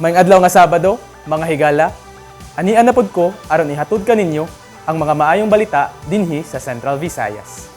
Maayong adlaw nga Sabado, mga higala, ania na pod ko aron ihatod kaninyo ang mga maayong balita dinhi sa Central Visayas.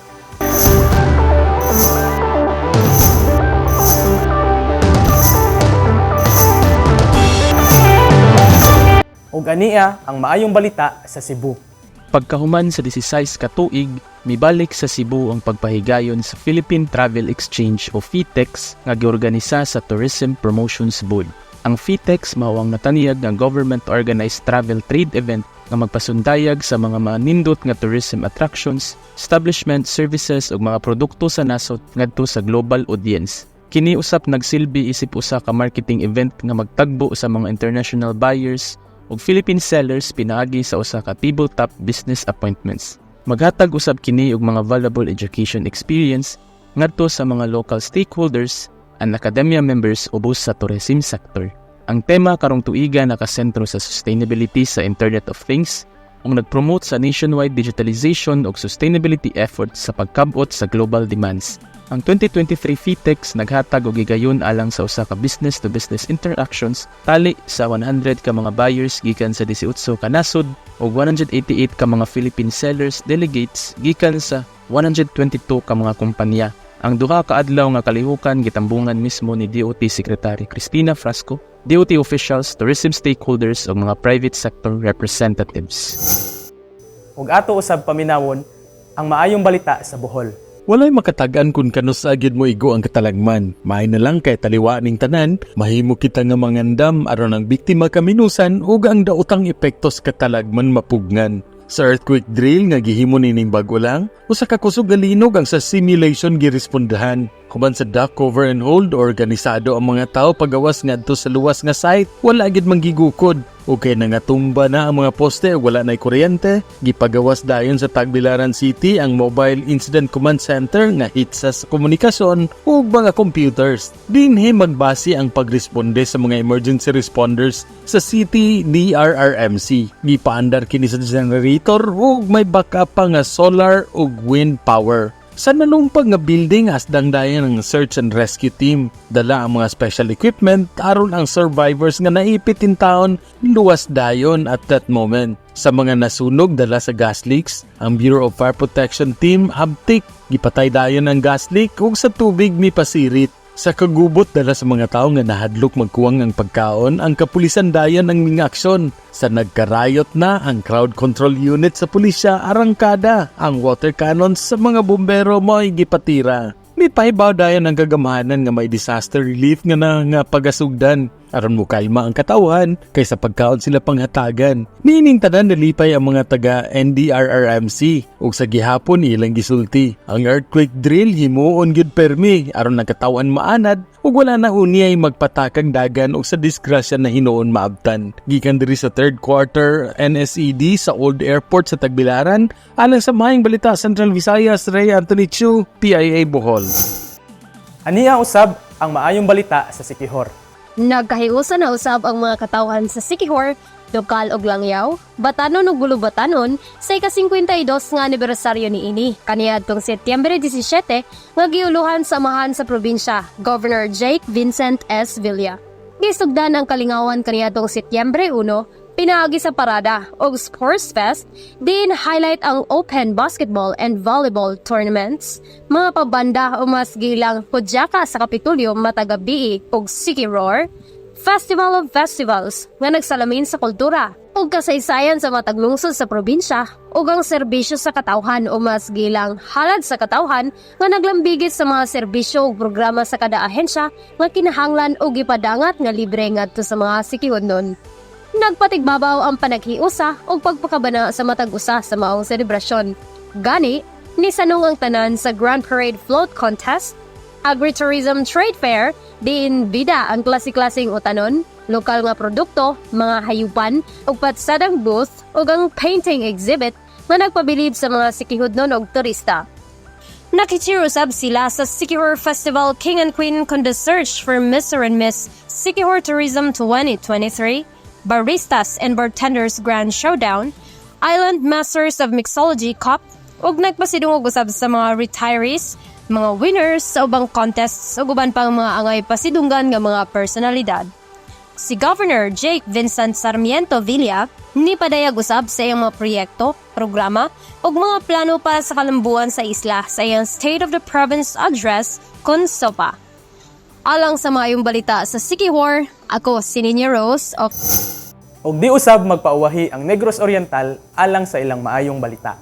Ug ania ang maayong balita sa Cebu. Pagkahuman sa 16 ka tuig, mibalik sa Cebu ang pagpahigayon sa Philippine Travel Exchange o PHITEX nga giorganisa sa Tourism Promotions Board. Ang PHITEX mao ang natanyag nga government-organized travel trade event nga magpasundayag sa mga manindot nga tourism attractions, establishment, services ug mga produkto sa nasod ngadto sa global audience. Kini usab nagsilbi isip usa ka marketing event nga magtagbo sa mga international buyers ug Philippine sellers pinaagi sa usa ka tabletop business appointments. Maghatag usab kini og mga valuable education experience ngadto sa mga local stakeholders and academia members ubos sa tourism sector. Ang tema karong tuiga nakasentro sa sustainability sa Internet of Things ug nag-promote sa nationwide digitalization ug sustainability efforts sa pagkab-ot sa global demands. Ang 2023 PHITEX naghatag og higayon alang sa usa ka business-to-business interactions tali sa 100 ka mga buyers gikan sa 18 ka nasod ug 188 ka mga Philippine sellers delegates gikan sa 122 ka mga kumpanya. Ang duha ka adlaw nga kalihukan gitambungan mismo ni DOT Secretary Cristina Frasco, DOT officials, tourism stakeholders ug mga private sector representatives. Ug ato usab paminawon ang maayong balita sa Bohol. Walay makatag-an kung kanusa gyud mo igo ang katalagman. Maayo na lang kay taliwa ning tanan, mahimo kita nga mangandam aron ang biktima kaminusan ug ang daotang epekto sa katalagman mapugngan. Sa earthquake drill nga gihimo nining bag-o lang, usa ka kusog nga linog ang sa simulation girespondahan. Human sa duck, cover and hold, organisado ang mga tao pagawas ngadto sa luwas nga site, wala gid manggigukod. Okay na nga tumba na ang mga poste, wala na'y kuryente, gipagawas dayon sa Tagbilaran City ang Mobile Incident Command Center nga hitsa sa komunikasyon ug mga computers. Dinhi magbase ang pagresponde sa mga emergency responders sa City DRRMC. Gipaandar kini sa generator ug may backup pa nga solar ug wind power. Sa nalumpag nga building, asdang dayon ang search and rescue team. Dala ang mga special equipment aron ang survivors nga naipit in town luwas dayon at that moment. Sa mga nasunog dala sa gas leaks, ang Bureau of Fire Protection team abtik, gipatay dayon ang gas leak ug sa tubig mipasirit. Sa kagubot dala sa mga tao nga nahadlok magkuwang ang pagkaon, ang kapulisan dayon ang mingaksyon. Sa nagkarayot na ang crowd control unit sa pulisya, arangkada ang water cannons sa mga bumbero mo'y gipatira. Mipahibaw dayon ang kagamhanan nga may disaster relief nga na nga pagasugdan aron mokalma ang katawhan kaysa pagkaon sila panghatagan. Niining tanan, nalipay ang mga taga NDRRMC ug sa gihapon ilang gisulti. Ang earthquake drill himuon gyud permi aron ang katawhan maanad ug wala na unyay magpatakang dagan ug sa disgrasya na hinuon maabtan. Gikan diri sa third quarter NSED sa Old Airport sa Tagbilaran, alang sa Maayong Balita Central Visayas, Ray Anthony Chu, PIA Bohol. Ania usab ang maayong balita sa Siquijor. Nagkahiusa na usab ang mga katawhan sa Siquijor, lokal og langyaw, Batanon ug Gulubatanon sa ika-52 nga anibersaryo niini kaniadtong Setyembre 17 nga giuluhan sa amahan sa probinsya, Governor Jake Vincent S. Villa. Gisugdan ang kalingawan kaniadtong Setyembre 1 pinaagi sa parada og Sports Fest diin highlight ang open basketball and volleyball tournaments, mga pabanda o mas gilang Pudyaka sa Kapitulyo matag gabii ug Siquiror, Festival of Festivals nga nagsalamin sa kultura ug kasaysayan sa matag lungsod sa probinsya ug ang serbisyo sa katawhan o mas gilang halad sa katawhan nga naglambigit sa mga serbisyo ug programa sa kada ahensya nga kinahanglan og ipadangat nga libre ngadto sa mga Siquijornon. Nagpatigbabaw ang panaghiusa ug pagpakabana sa matag usa sa maong selebrasyon. Gani, nisanong ang tanan sa Grand Parade Float Contest, Agritourism Trade Fair, diin bida ang klase-klaseng utanon, lokal nga produkto, mga hayupan, ug patsadang booth ug ang painting exhibit nga nagpabilib sa mga Siquijornon og turista. Nakicheer usab sila sa Siquijor Festival King and Queen Contest Search for Mr. and Miss Siquijor Tourism 2023, Baristas and Bartenders Grand Showdown, Island Masters of Mixology Cup, ug nagpasidungog usab sa mga retirees, mga winners sa ubang contests ug uban pang mga angay pasidunggan nga mga personalidad. Si Governor Jake Vincent Sarmiento Villa ni padayag usab sa iyang mga proyekto, programa ug mga plano para sa kalambuan sa isla sa iyang State of the Province Address kon SOPA. Alang sa maayong balita sa Siquijor, ako si Ninya Rose of Ug di usab magpauwahi ang Negros Oriental alang sa ilang maayong balita.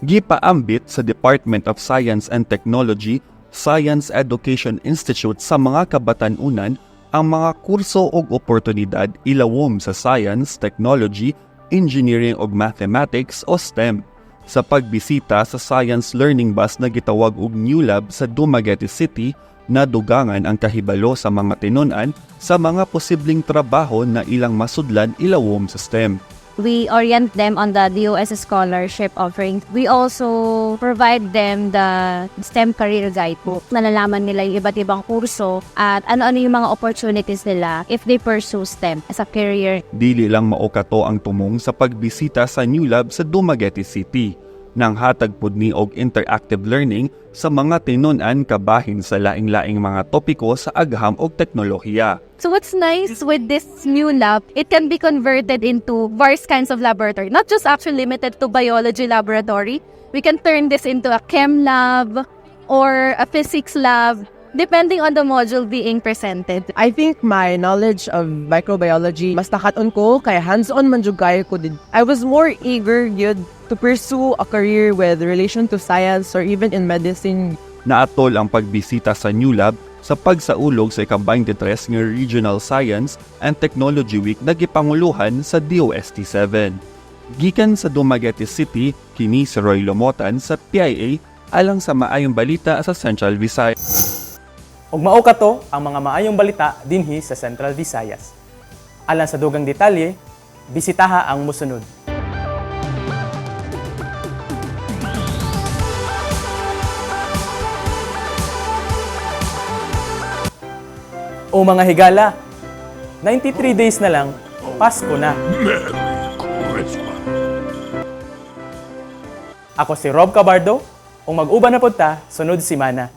Gipaambit sa Department of Science and Technology, Science Education Institute sa mga kabatan-unan ang mga kurso ug oportunidad ilawom sa science, technology, engineering ug mathematics o STEM. Sa pagbisita sa Science Learning Bus na gitawag og New Lab sa Dumaguete City, nadugangan ang kahibalo sa mga tinun-an sa mga posibleng trabaho na ilang masudlan ilawom sa STEM. We orient them on the DOS scholarship offering. We also provide them the STEM career guidebook. Nalalaman nila yung iba't ibang kurso at ano-ano yung mga opportunities nila if they pursue STEM as a career. Dili lang mao kato ang tumong sa pagbisita sa New Lab sa Dumaguete City. Nang hatag pud ni og interactive learning sa mga tinun-an kabahin sa laing-laing mga topiko sa agham og teknolohiya. So what's nice with this new lab, it can be converted into various kinds of laboratory, not just actually limited to biology laboratory. We can turn this into a chem lab or a physics lab, depending on the module being presented. I think my knowledge of microbiology mas nakat-on ko kay hands-on man jud kayo ko did. I was more eager gyud to pursue a career with relation to science or even in medicine. Naatol ang pagbisita sa New Lab sa pagsaulog sa ika-23 nga Regional Science and Technology Week na gipanguluhan sa DOST-7. Gikan sa Dumaguete City, kini si Roy Lomotan sa PIA alang sa maayong balita sa Central Visayas. Ug mao kato ang mga maayong balita dinhi sa Central Visayas. Alang sa dugang detalye, bisitaha ang musunod. O mga higala, 93 days na lang, Pasko na. Ako si Rob Cabardo, ug mag-uban na pud ta sunod semana.